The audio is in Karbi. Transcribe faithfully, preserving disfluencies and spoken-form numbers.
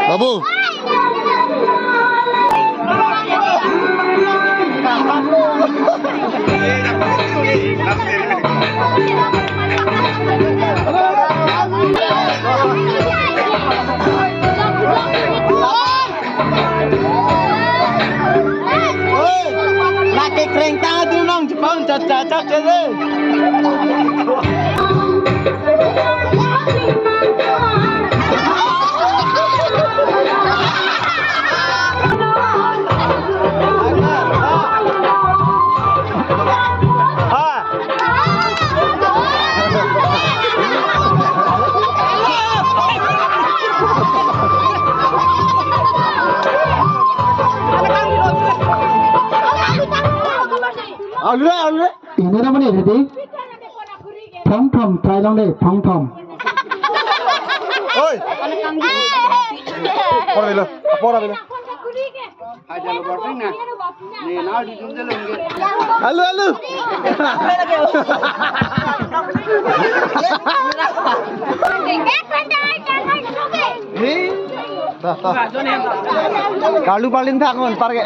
Babu. Lake kreng ta dun nong chepang chat chat chat chat le. Alu, alu. Ini namanya ready. Thom thom, try long deh, thom thom. Oi. Pora bilo, pora bilo. Hai, jalo bor na. Ne na di jum jalo nge. Alu, alu. Dah, dah. Kalu paling thangun, parke.